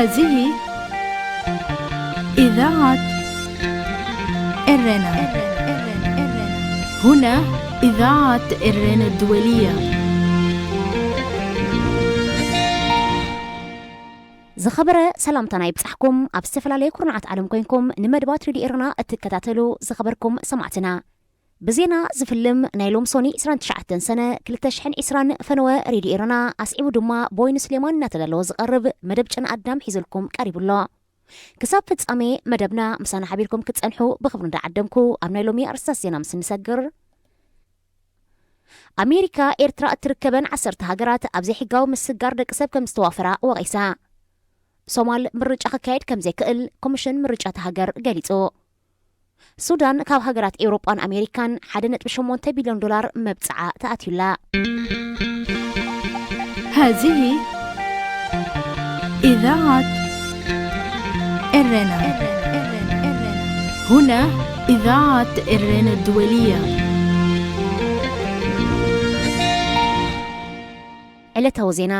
هذه إذاعة إرنا. هنا إذاعة إرنا الدولية. ዝኸበረ ሰላምታና ይብጻሕኩም። ኣብ ዝተፈላለየ ኩርናዓት ዓለም ኮይንኩም ንመደባት ሬድዮ ኤረና እትከታተሉ ዝኸበርኩም ሰማዕትና፣ ብዜና ዝፍልም ናይ ሎም ሶኒ ዕስራን ትሽዓተን ሰነ ክልተ ሽሕን ዕስራን ፈነወ ሬድዮ ኤረና፣ ኣስዒቡ ድማ ብወይኒ ስሌማን እናተዳለወ ዝቐርብ መደብ ጨና ኣዳም ሒዙልኩም ቀሪቡ ኣሎ። ክሳብ ፍጻሜ መደብና ምሳና ሓቢርኩም ክትጸንሑ ብኽብሪ እንዳዓደምኩ፣ ኣብ ናይ ሎሚ ኣርእስታት ዜና ምስ እንሰግር፣ ኣሜሪካ ኤርትራ እትርከበን ዓሰርተ ሃገራት ኣብ ዘይሕጋዊ ምስግጋር ደቂ ሰብ ከም ዝተዋፈራ ወቒሳ። ሶማል ምርጫ ክካየድ ከም ዘይክእል ኮሚሽን ምርጫ እታ ሃገር ገሊጹ። ሱዳን ካብ ሃገራት ኤውሮጳን ኣሜሪካን ሓደ ነጥቢ ሸሞንተ ቢልዮን ዶላር መብጽዓ ተኣትዩላ። هذه إذاعة إرنا. هنا إذاعة إرنا الدولية. ዕለታዊ ዜና።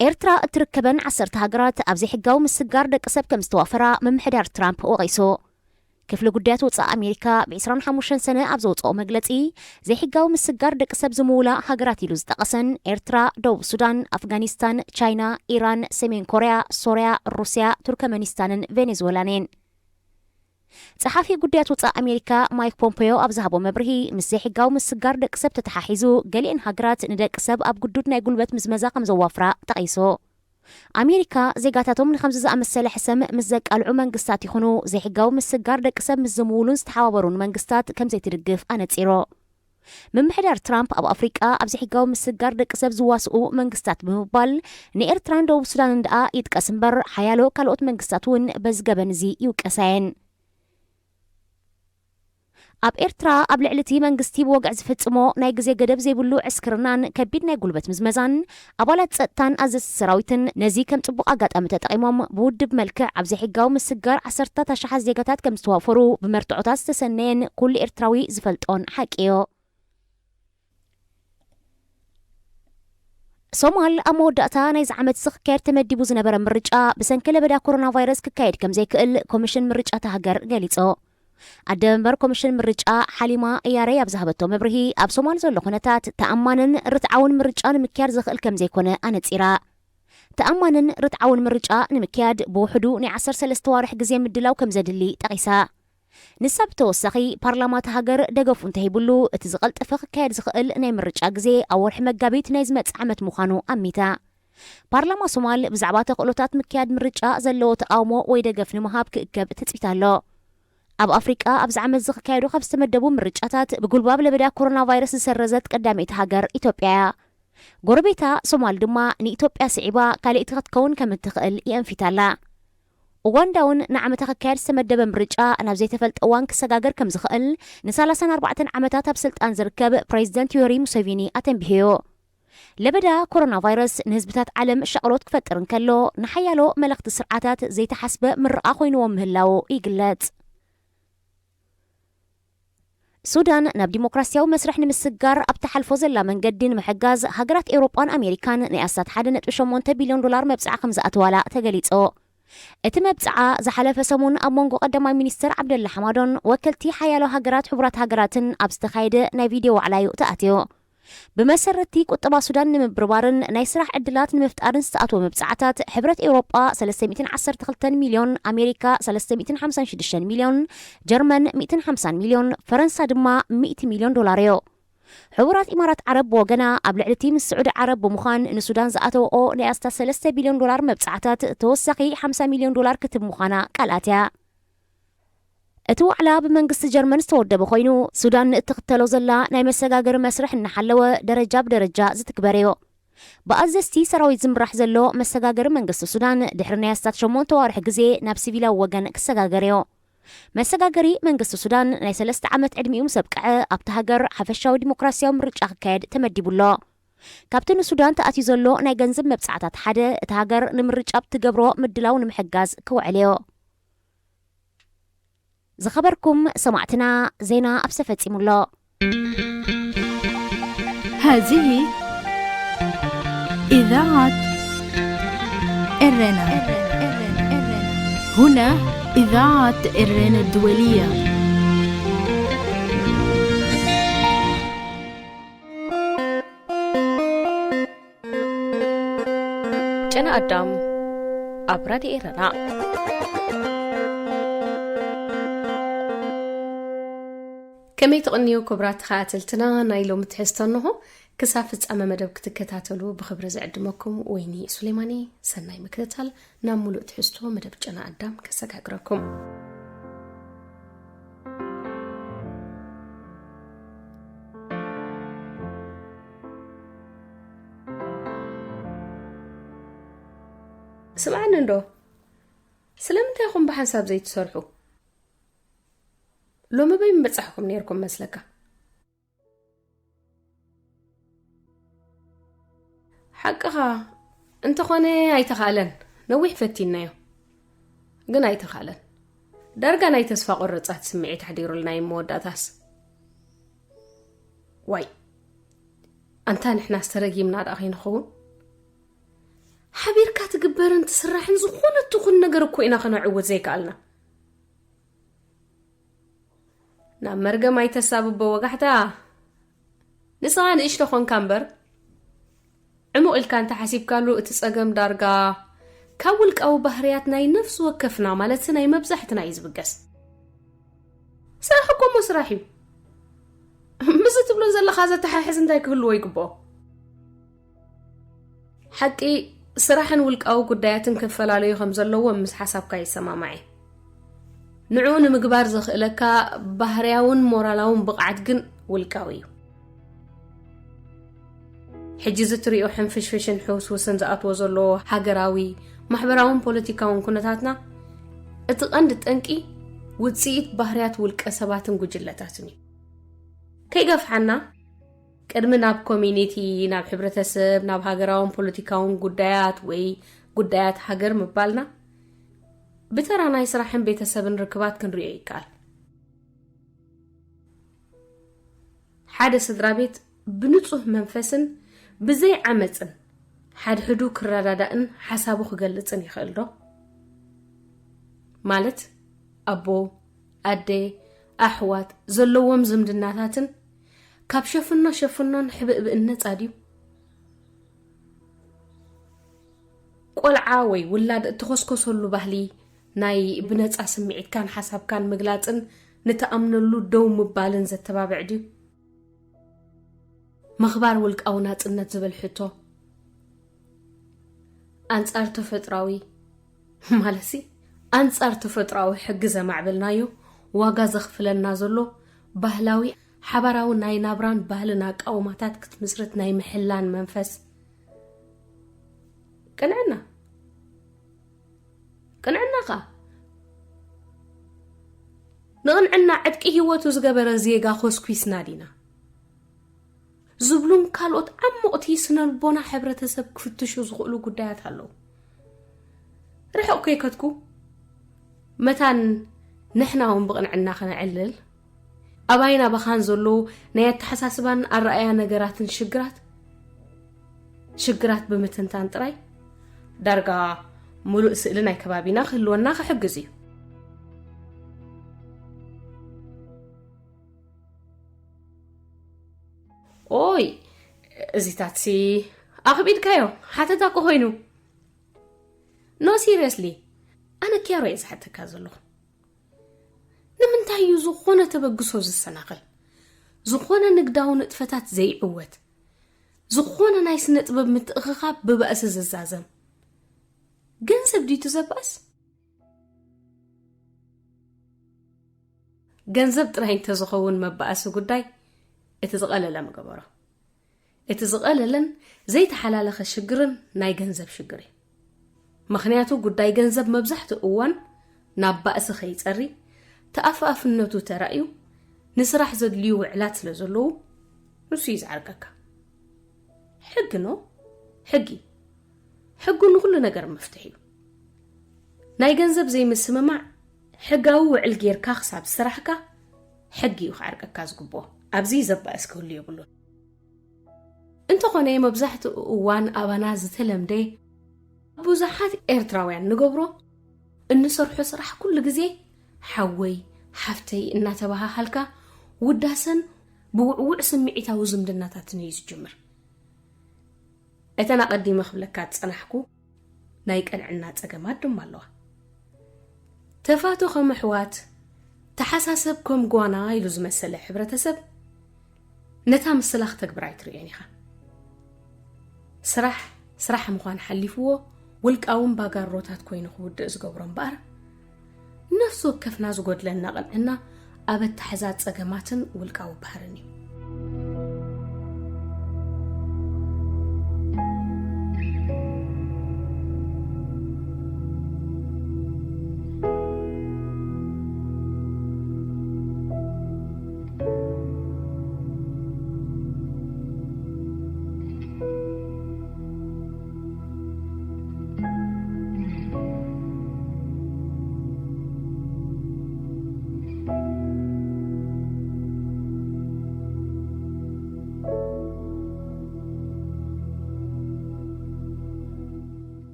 ኤርትራ እትርከበን ዓሰርተ ሃገራት ኣብ ዘይሕጋዊ ምስግጋር ደቂ ሰብ ከም ዝተዋፈራ ምምሕዳር ትራምፕ ወቒሱ። ክፍሊ ጉዳያት ወጻኢ ኣሜሪካ ብ ዕስራን ሓሙሽተን ሰነ ኣብ ዘውጽኦ መግለጺ፣ ዘይሕጋዊ ምስግጋር ደቂ ሰብ ዝምውላ ሃገራት ኢሉ ዝጠቐሰን ኤርትራ፣ ደቡብ ሱዳን፣ ኣፍጋኒስታን፣ ቻይና፣ ኢራን፣ ሰሜን ኮርያ፣ ሶርያ፣ ሩስያ፣ ቱርከመኒስታንን ቬኔዙዌላን እየን። ጸሓፊ ጉዳያት ወጻኢ ኣሜሪካ ማይክ ፖምፔዮ ኣብ ዝሃቦ መብርሂ፣ ምስ ዘይሕጋዊ ምስግጋር ደቂ ሰብ ተተሓሒዙ፣ ገሊአን ሃገራት ንደቂ ሰብ ኣብ ግዱድ ናይ ጉልበት ምዝመዛ ከም ዘዋፍራ ጠቒሱ። ኣሜሪካ ዜጋታቶም ንኸምዚ ዝኣመሰለ ሕሰም ምስ ዘቃልዑ መንግስታት ይኹኑ ዘይሕጋዊ ምስግጋር ደቂ ሰብ ምስ ዝምውሉን ዝተሓባበሩን መንግስታት ከም ዘይትድግፍ ኣነጺሩ። ምምሕዳር ትራምፕ ኣብ ኣፍሪቃ ኣብ ዘይሕጋዊ ምስግጋር ደቂ ሰብ ዝዋስኡ መንግስታት ብምባል ንኤርትራን ደቡብ ሱዳንን ደኣ ይጥቀስ እምበር፣ ሓያሎ ካልኦት መንግስታት እውን በዚ ገበን እዚ ይውቀሳ እየን። ኣብ ኤርትራ ኣብ ልዕሊ እቲ መንግስቲ ብወግዒ ዝፍጽሞ ናይ ግዜ ገደብ ዘይብሉ ዕስክርናን ከቢድ ናይ ጉልበት ምዝመዛን ኣባላት ጸጥታን ኣዘዝቲ ሰራዊትን ነዚ ከም ጽቡቕ ኣጋጣሚ ተጠቒሞም ብውድብ መልክዕ ኣብ ዘይሕጋዊ ምስግጋር ዓሰርታት ኣሽሓት ዜጋታት ከም ዝተዋፈሩ ብመርትዖታት ዝተሰነየን ኩሉ ኤርትራዊ ዝፈልጦን ሓቂ እዩ። ሶማል ኣብ መወዳእታ ናይዚ ዓመት እዚ ክካየድ ተመዲቡ ዝነበረ ምርጫ ብሰንኪ ለበዳ ኮሮና ቫይረስ ክካየድ ከም ዘይክእል ኮሚሽን ምርጫ እታ ሃገር ገሊጹ። ኣደ መንበር ኮሚሽን ምርጫ ሓሊማ እያረይ ኣብ ዝሃበቶ መብርሂ፣ ኣብ ሶማል ዘሎ ኩነታት ተኣማንን ርትዓውን ምርጫ ንምክያድ ዘኽእል ከም ዘይኮነ ኣነጺራ። ተኣማንን ርትዓውን ምርጫ ንምክያድ ብውሕዱ ናይ ዓሰርተ ሰለስተ ዋርሕ ግዜ ምድላው ከም ዘድሊ ጠቒሳ። ንሳ ብተወሳኺ፣ ፓርላማ እታ ሃገር ደገፉ እንተሂቡሉ፣ እቲ ዝቐልጠፈ ክካየድ ዝኽእል ናይ ምርጫ ግዜ ኣብ ወርሒ መጋቢት ናይ ዝመጽእ ዓመት ምዃኑ ኣሚታ። ፓርላማ ሶማል ብዛዕባ ተኽእሎታት ምክያድ ምርጫ ዘለዎ ተቓውሞ ወይ ደገፍ ንምሃብ ክእከብ ትጽቢት ኣሎ። ኣብ ኣፍሪቃ ኣብዚ ዓመት እዚ ክካየዱ ካብ ዝተመደቡ ምርጫታት ብጉልባብ ለበዳ ኮሮና ቫይረስ ዝሰረዘት ቀዳመይቲ ሃገር ኢትዮጵያ እያ። ጎረቤታ ሶማል ድማ ንኢትዮጵያ ስዒባ ካልኣይቲ ክትከውን ከም እትኽእል የእንፊት ኣላ። ኡጋንዳ እውን ንዓመታ ክካየድ ዝተመደበ ምርጫ ናብ ዘይተፈልጠ እዋን ክሰጋገር ከም ዝኽእል ንሰላሳን ኣርባዕተን ዓመታት ኣብ ስልጣን ዝርከብ ፕሬዚደንት ዮሪ ሙሴቪኒ ኣተንቢሁዮ። ለበዳ ኮሮና ቫይረስ ንህዝብታት ዓለም ሻቕሎት ክፈጥር እንከሎ፣ ንሓያሎ መለኽቲ ስርዓታት ዘይተሓስበ ምርቓ ኮይንዎም ምህላዉ ይግለጽ። ሱዳን ናብ ዲሞክራሲያዊ መስርሕ ንምስግጋር ኣብ ትሓልፎ ዘላ መንገዲ ንምሕጋዝ፣ ሃገራት ኤውሮጳን ኣሜሪካን ናይ ኣስታት ሓደ ነጥቢ ሸሞንተ ቢልዮን ዶላር መብጽዓ ከም ዝኣተዋላ ተገሊጹ። እቲ መብጽዓ ዝሓለፈ ሰሙን ኣብ መንጎ ቀዳማይ ሚኒስተር ዓብደላ ሓማዶን ወከልቲ ሓያሎ ሃገራት ሕቡራት ሃገራትን ኣብ ዝተኻየደ ናይ ቪድዮ ዋዕላ እዩ ተኣትዩ። ብመሰረትቲ ቁጠባ ሱዳን ንምብርባርን ናይ ስራሕ ዕድላት ንምፍጣርን ዝተኣትወ መብጽዓታት፣ ሕብረት ኤውሮጳ ሰለስተ ሚእትን ዓሰርተ ክልተን ሚልዮን፣ ኣሜሪካ ሰለስተ ሚእትን ሓምሳን ሽዱሽተን ሚልዮን፣ ጀርመን ሚእትን ሓምሳን ሚልዮን፣ ፈረንሳ ድማ ሚእቲ ሚልዮን ዶላር እዩ። ሕቡራት ኢማራት ዓረብ ብወገና፣ ኣብ ልዕሊ እቲ ምስ ስዑዲ ዓረብ ብምዃን ንሱዳን ዝኣተወኦ ናይ ኣስታት ሰለስተ ቢልዮን ዶላር መብጽዓታት ተወሳኺ ሓምሳ ሚልዮን ዶላር ክትህብ ምዃና ቃል ኣትያ። እቲ ዋዕላ ብመንግስቲ ጀርመን ዝተወደበ ኮይኑ፣ ሱዳን ንእትኽተሎ ዘላ ናይ መሰጋገሪ መስርሕ እናሓለወ ደረጃ ብደረጃ ዝትግበር እዩ። ብኣዘዝቲ ሰራዊት ዝምራሕ ዘሎ መሰጋገሪ መንግስቲ ሱዳን ድሕሪ ናይ ኣስታት ሸሞንተ ዋርሒ ግዜ ናብ ሲቪላዊ ወገን ክሰጋገር እዩ። መሰጋገሪ መንግስቲ ሱዳን ናይ ሰለስተ ዓመት ዕድሚኡ ምስ ኣብቅዐ ኣብቲ ሃገር ሓፈሻዊ ዲሞክራሲያዊ ምርጫ ክካየድ ተመዲቡ ኣሎ። ካብቲ ንሱዳን ተኣትዩ ዘሎ ናይ ገንዘብ መብጻዕታት ሓደ እቲ ሃገር ንምርጫ ብትገብሮ ምድላው ንምሕጋዝ ክውዕል እዩ። ዝኸበርኩም ሰማዕትና፣ ዜና ኣብሰ ፈጺሙ ኣሎ። هذه إذاعة ኤረና። هنا إذاعة ኤረና الدولية. ጨና ኣዳም ኣብ ራድዮ ኤረና። ከመይ ትቕንዩ ክቡራት ተኸታተልትና፣ ናይ ሎሚ ትሕዝቶ እንሆ። ክሳብ ፍጻመ መደብ ክትከታተሉ ብኽብሪ ዝዕድመኩም ወይኒ ሱሌማኒ። ሰናይ ምክትታል። ናብ ሙሉእ ትሕዝቶ መደብ ጨና ኣዳም ከሰጋግረኩም። ስምዓኒ እንዶ፣ ስለምንታይ ኢኹም ብሓንሳብ ዘይትሰርሑ? ሎሚ በይ ምበጻሕኩም ነይርኩም መስለካ? ሓቅኻ፣ እንተኾነ ኣይተኻእለን። ነዊሕ ፈቲንናዮ፣ ግን ኣይተኻእለን። ዳርጋ ናይ ተስፋ ቆረጻት ስምዒት ኣሕዲሩልና እዩ መወዳእታስ። ዋይ፣ ኣንታ ንሕናስ ተረጊምና ደኣ ከይንኸውን? ሓቢርካ ትግበርን ትስራሕን ዝኾነ ትኹን ነገር እኮ ኢና ከነዕውት ዘይከኣልና። ናብ መርገም ኣይተሳብቦ ወጋሕታ። ንስኻ ንእሽቶ ኾንካ እምበር፣ ዕሙቕ ኢልካ እንተ ሓሲብካሉ፣ እቲ ጸገም ዳርጋ ካብ ውልቃዊ ባህርያት ናይ ነፍሲ ወከፍና፣ ማለትሲ ናይ መብዛሕትና እዩ ዝብገስ። ስራሕ እኮ እሞ ስራሕ እዩ። ምስዚ ትብሎ ዘለኻ ዘተሓሕዝ እንታይ ክህልዎ ይግብኦ? ሓቂ፣ ስራሕን ውልቃዊ ጉዳያትን ክፈላለዩ ከም ዘለዎም ምስ ሓሳብካ ይሰማማዕ እየ። ንዕኡ ንምግባር ዘኽእለካ ባህርያውን ሞራላውን ብቕዓት ግን ውልቃዊ እዩ። ሕጂ እዚ ትሪኦ ሕንፍሽፍሽን ሕውስውስን ዝኣትዎ ዘሎ ሃገራዊ፣ ማሕበራውን ፖለቲካውን ኩነታትና፣ እቲ ቀንዲ ጠንቂ ውጽኢት ባህርያት ውልቀ ሰባትን ጉጅለታትን እዩ። ከይገፍሓና፣ ቅድሚ ናብ ኮሚኒቲ፣ ናብ ሕብረተሰብ፣ ናብ ሃገራውን ፖለቲካውን ጉዳያት ወይ ጉዳያት ሃገር ምባልና፣ ብተራ ናይ ስራሕን ቤተሰብን ርክባት ክንሪኦ ይከኣል። ሓደ ስድራ ቤት ብንጹህ መንፈስን ብዘይ ዓመጽን ሓድሕዱ ክረዳዳእን ሓሳቡ ክገልጽን ይኽእል ዶ? ማለት፣ ኣቦ፣ ኣደ፣ ኣሕዋት ዘለዎም ዝምድናታትን ካብ ሸፍኖ ሸፍኖን ሕብእብእን ነጻ ድዩ? ቆልዓ ወይ ውላድ እትኾስኮሰሉ ባህሊ ናይ ብነጻ ስምዒትካን ሓሳብካን ምግላጽን ንትኣምነሉ ደው ምባልን ዘተባብዕ ድዩ? ምኽባር ውልቃዊ ናጽነት ዝብል ሕቶ ኣንጻር ተፈጥራዊ፣ ማለትሲ ኣንጻር ተፈጥራዊ ሕጊ ዘማዕበልናዮ ዋጋ ዘኽፍለና ዘሎ ባህላዊ ሓባራዊ ናይ ናብራን ባህልን ኣቃውማታት ክትምስርት ናይ ምሕላን መንፈስ ቅንዕና፣ ቅንዕና ኸኣ ንቕንዕና ዕጥቂ ህይወቱ ዝገበረ ዜጋ ኮስኲስና ዲና? ዝብሉን ካልኦት ዓሞቕቲ ስነልቦና ሕብረተሰብ ክፍትሹ ዝኽእሉ ጉዳያት ኣለዉ። ርሕቕ ከይከድኩ፣ መታን ንሕና እውን ብቕንዕና ከነዕልል፣ ኣባይን ኣባኻን ዘለዉ ናይ ኣተሓሳስባን ኣረኣእያ ነገራትን ሽግራት፣ ሽግራት ብምትንታን ጥራይ ዳርጋ ምሉእ ስእሊ ናይ ከባቢና ክህልወና ክሕግዝ እዩ። ኦይ፣ እዚታትሲ ኣኽቢድካዮ። ሓተታ እኮ ኮይኑ። ኖ፣ ሲሪየስሊ፣ ኣነ ኪያሮ እየ ዝሓተካ ዘለኹ። ንምንታይ እዩ ዝኾነ ተበግሶ ዝሰናኸል? ዝኾነ ንግዳዊ ንጥፈታት ዘይዕወት? ዝኾነ ናይ ስነ ጥበብ ምትእኽኻብ ብባእሲ ዝዛዘም? ገንዘብ ድዩ እቲ ዘባእስ? ገንዘብ ጥራይ እንተዝኸውን መባእሲ ጉዳይ እቲ ዝቐለለ ምገበሮ። እቲ ዝቐለለን ዘይተሓላለኸ ሽግርን ናይ ገንዘብ ሽግር እዩ። ምኽንያቱ ጉዳይ ገንዘብ መብዛሕትኡ እዋን ናብ ባእሲ ከይጸሪ፣ ተኣፋፍነቱ ተራእዩ፣ ንስራሕ ዘድልዩ ውዕላት ስለ ዘለዉ፣ ንሱ እዩ ዝዓርቀካ። ሕጊ ኖ፣ ሕጊ። ሕጊ ንኹሉ ነገር መፍትሒ እዩ። ናይ ገንዘብ ዘይምስምማዕ ሕጋዊ ውዕል ጌርካ ክሳብ ዝሰራሕካ፣ ሕጊ እዩ ክዓርቀካ ዝግብኦ። ኣብዚ ዘባእስ ክህሉ የብሉን። እንተኾነ፣ መብዛሕትኡ እዋን ኣባና ዝተለምደ ብዙሓት ኤርትራውያን ንገብሮ እንሰርሖ ስራሕ ኩሉ ግዜ ሓወይ፣ ሓፍተይ እናተባሃሃልካ ውዳሰን ብውዕውዕ ስምዒታዊ ዝምድናታትን እዩ ዝጅምር። እተን ኣቐዲመ ክብለካ ዝጸናሕኩ ናይ ቅንዕና ጸገማት ድማ ኣለዋ። ተፋቶ ከም ኣሕዋት፣ ተሓሳሰብ ከም ጓና ኢሉ ዝመሰለ ሕብረተሰብ ነታ ምስላ ክተግብር ኣይትርእዮን ኢኻ። ስራሕ ስራሕ ምዃን ሓሊፍዎ ውልቃውን ባጋሮታት ኮይኑ ክውድእ ዝገብሮ እምበኣር፣ ነፍሲ ወከፍና ዝጎድለና ቅንዕና ኣብ ኣተሓዛ ጸገማትን ውልቃዊ ባህርን እዩ።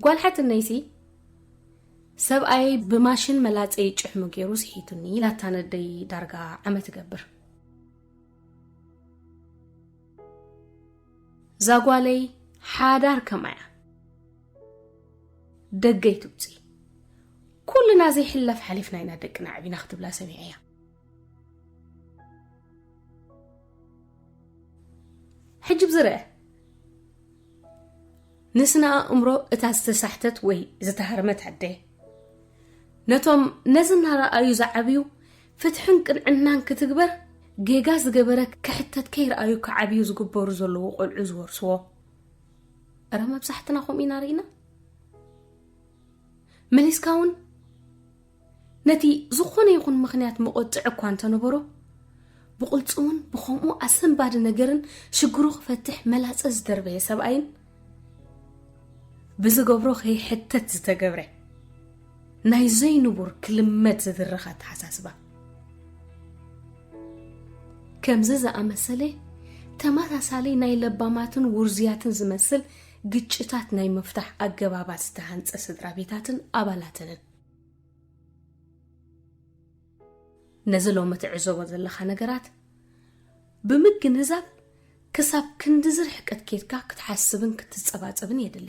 ጓል ሓትነይሲ ሰብኣይ ብማሽን መላጸይ ጭሕሙ ገይሩ ስሒቱኒ ኢላታ ነደይ ዳርጋ ዓመት እገብር። ዛጓለይ ሓዳር ከማያ ደገይ ትውፅእ። ኩልና ዘይሕለፍ ሓሊፍና ኢና ደቅና ዓቢና ክትብላ ሰሚዐያ። ሕጂ ብዝርአ ንስነ ኣእምሮ እታ ዝተሳሕተት ወይ ዝተሃርመት ኣደ፣ ነቶም ነዚ እናረኣዩ ዝዓብዩ ፍትሕን ቅንዕናን ክትግበር ጌጋ ዝገበረ ክሕተት ከይረኣዩ ክዓብዩ ዝግበሩ ዘለዉ ቆልዑ ዝወርስዎ። እረ መብዛሕትና ከምኡ ኢና ርኢና። መሊስካ እውን ነቲ ዝኾነ ይኹን ምኽንያት መቖጽዒ እኳ እንተነበሮ፣ ብቕልጽሙን ብኸምኡ ኣሰንባዲ ነገርን ሽግሩ ክፈትሕ መላጸ ዝደርበየ ሰብኣይን ብዝገብሮ ከይሕተት ዝተገብረ ናይ ዘይንቡር ክልመድ ዝድርኽ ኣተሓሳስባ። ከምዚ ዝኣመሰለ ተመሳሳሊ ናይ ለባማትን ውርዙያትን ዝመስል ግጭታት ናይ ምፍታሕ ኣገባባት ዝተሃንጸ ስድራ ቤታትን ኣባላተንን። ነዚ ሎሚ ትዕዘቦ ዘለኻ ነገራት ብምግንዛብ ክሳብ ክንድዚ ርሕቀት ኬድካ ክትሓስብን ክትጸባጸብን የድሊ።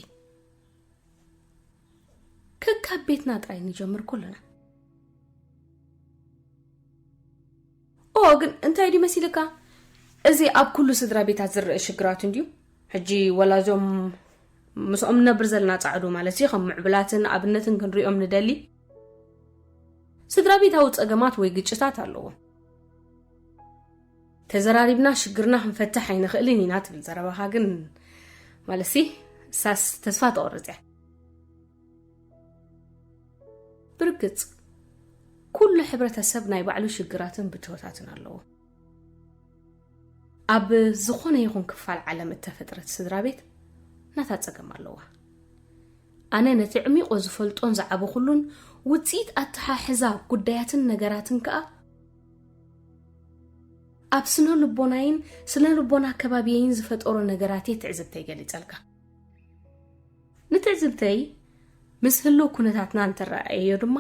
ከካብ ቤትና ጥራይ ንጀምር ኩልና። ኦ፣ ግን እንታይ ድዩ መሲልካ? እዚ ኣብ ኩሉ ስድራ ቤታት ዝረአ ሽግራት እንድዩ። ሕጂ ወላ እዞም ምስኦም ንነብር ዘለና ጻዕዱ ማለት እዩ፣ ከም ምዕቡላትን ኣብነትን ክንሪኦም ንደሊ። ስድራ ቤታዊ ጸገማት ወይ ግጭታት ኣለዎም። ተዘራሪብና ሽግርና ክንፈትሕ ኣይንኽእልን ኢና ትብል ዘረባኻ ግን ማለትሲ እሳስ ተስፋ ተቆርጽ እያ። ብርግጽ ኩሉ ሕብረተሰብ ናይ ባዕሉ ሽግራትን ብድሆታትን ኣለዎ። ኣብ ዝኾነ ይኹን ክፋል ዓለም እተፈጥረት ስድራ ቤት ናታ ጸገም ኣለዋ። ኣነ ነቲ ዕሚቆ ዝፈልጦን ዝዓበኹሉን ውጽኢት ኣተሓሕዛ ጉዳያትን ነገራትን ከኣ ኣብ ስነ ልቦናይን ስነ ልቦና ከባቢየይን ዝፈጠሮ ነገራት እየ ትዕዝብተይ ገሊጸልካ። ንትዕዝብተይ ምስ ህልው ኩነታትና እንተረኣየዮ ድማ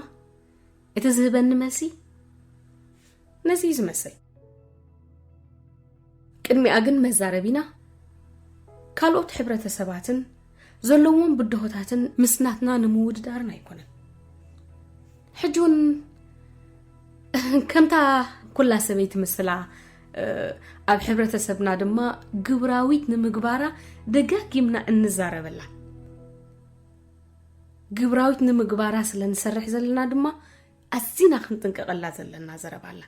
እቲ ዝህበኒ መልሲ ነዚ እዩ ዝመስል። ቅድሚኣ ግን መዛረቢና ካልኦት ሕብረተሰባትን ዘለዎም ብድሆታትን ምስ ናትና ንምውድዳርን ኣይኮነን። ሕጂ እውን ከምታ ኩላ ሰበይቲ ምስላ ኣብ ሕብረተሰብና ድማ ግብራዊት ንምግባራ ደጋጊምና እንዛረበላ፣ ግብራዊት ንምግባራ ስለ ንሰርሕ ዘለና ድማ ኣዚና ክንጥንቀቐላ ዘለና ዘረባ ኣላ።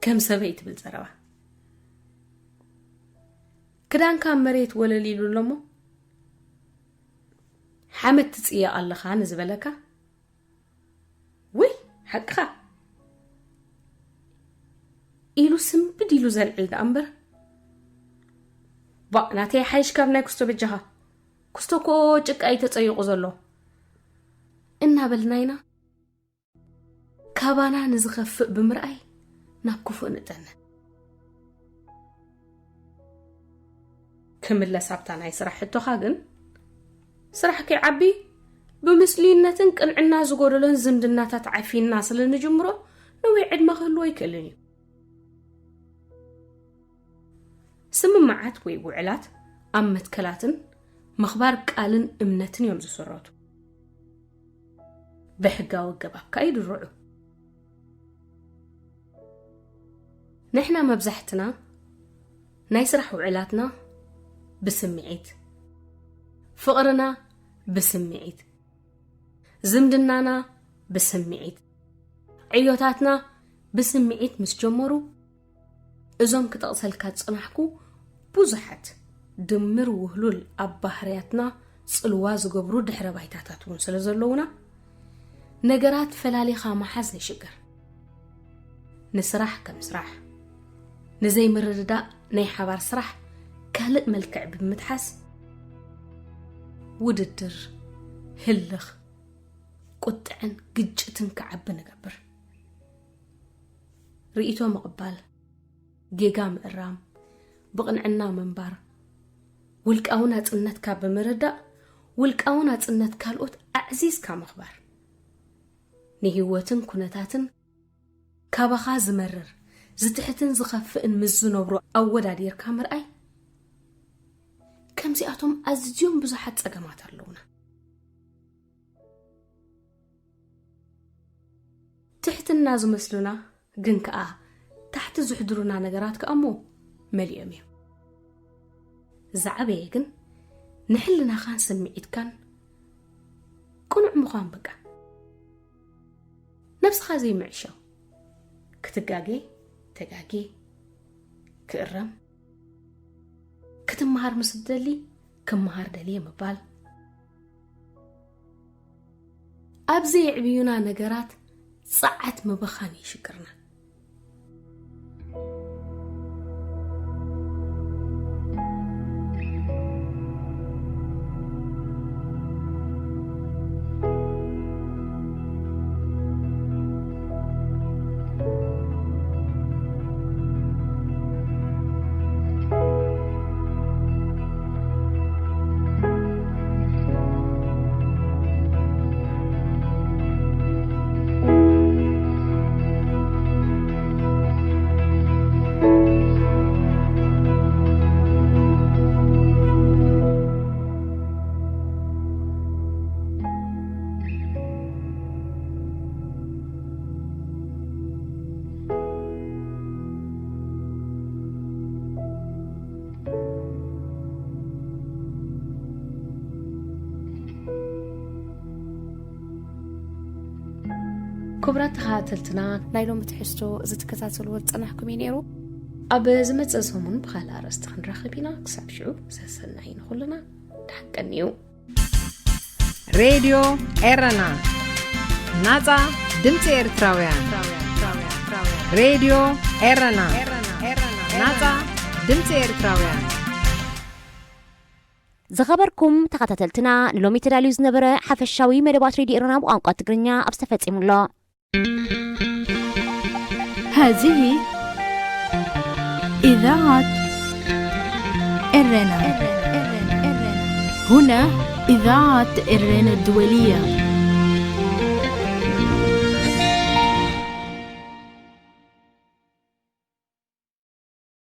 ከም ሰበይ ትብል ዘረባ። ክዳንካ ኣብ መሬት ወለል ኢሉ ኣሎሞ ሓመድ ትጽየቕ ኣለኻ ንዝበለካ፣ ውይ ሓቅኻ ኢሉ ስንብድ ኢሉ ዘልዕል ደኣ እምበር፣ ባእ ናተይ ሓይሽ ካብ ናይ ኩስቶ በጃኻ፣ ኩስቶ እኮ ጭቃ እዩ ተጸይቑ ዘሎ እናበልና ኢና ካባና ንዝኸፍእ ብምርኣይ ናብ ክፉእ ንጠነ። ክምለስ ኣብታ ናይ ስራሕ ሕቶኻ ግን፣ ስራሕ ከይዓቢ፣ ብምስልዩነትን ቅንዕና ዝጎደሎን ዝምድናታት ዓፊንና ስለ ንጅምሮ፣ ነዊሕ ዕድመ ክህልዎ ኣይክእልን እዩ። ስምምዓት ወይ ውዕላት ኣብ መትከላትን ምኽባር ቃልን እምነትን እዮም ዝስረቱ። ብሕጋዊ ኣገባብ ከኣ ይድርዑ። ንሕና መብዛሕትና ናይ ስራሕ ውዕላትና ብስምዒት፣ ፍቕርና ብስምዒት፣ ዝምድናና ብስምዒት፣ ዕዮታትና ብስምዒት ምስ ጀመሩ፣ እዞም ክጠቕሰልካ ዝጸናሕኩ ብዙሓት ድምር ውህሉል ኣብ ባህርያትና ጽልዋ ዝገብሩ ድሕረ ባይታታት እውን ስለ ዘለዉና፣ ነገራት ፈላሊኻ ምሓዝ ንሽገር። ንስራሕ ከም ስራሕ፣ ንዘይምርድዳእ ናይ ሓባር ስራሕ ካልእ መልክዕ ብምትሓዝ፣ ውድድር፣ ህልኽ፣ ቁጥዕን ግጭትን ክዓቢ ንገብር። ርእይቶ ምቕባል፣ ጌጋ ምእራም፣ ብቕንዕና ምንባር፣ ውልቃዊ ናጽነትካ ብምርዳእ፣ ውልቃዊ ናጽነት ካልኦት ኣዕዚዝካ ምኽባር፣ ንህይወትን ኩነታትን ካባኻ ዝመርር፣ ዝትሕትን ዝኸፍእን ምስ ዝነብሮ ኣወዳዲርካ ምርኣይ። ከምዚኣቶም ኣዝዮም ብዙሓት ጸገማት ኣለዉና። ትሕትና ዝመስሉና ግን ከኣ ታሕቲ ዝሕድሩና ነገራት ከኣ እሞ መሊኦም እዮም። ዝዓበየ ግን ንሕልናኻን ስምዒትካን ቅኑዕ ምዃን በቃ። ነብስኻ ዘይምዕሻው። ክትጋጌ፣ ተጋጌ፣ ክእረም፣ ክትመሃር ምስ ትደሊ፣ ክመሃር ደልየ ምባል። ኣብ ዘየዕብዩና ነገራት ጸዓት ምብኻን እዩ ሽግርና። ክቡራት ተኸታተልትና፣ ናይ ሎሚ ትሕዝቶ ዝትከታተልዎ ዝጸናሕኩም እዩ ነይሩ። ኣብ ዝመጽእ ሰሙን ብኻልእ ኣርእስቲ ክንራኸብ ኢና። ክሳብ ሽዑ ሰሰናዩ ንኹልና። ደሓን ቀንዩ። ሬድዮ ኤረና፣ ናጻ ድምጺ ኤርትራውያን። ሬድዮ ኤረና፣ ናጻ ድምጺ ኤርትራውያን። ዝኸበርኩም ተኸታተልትና፣ ንሎሚ ተዳልዩ ዝነበረ ሓፈሻዊ መደባት ሬድዮ ኤረና ብቋንቋ ትግርኛ ኣብዚ ተፈጺሙ ኣሎ። هذه إذاعة إرنا. هنا إذاعة إرنا الدولية.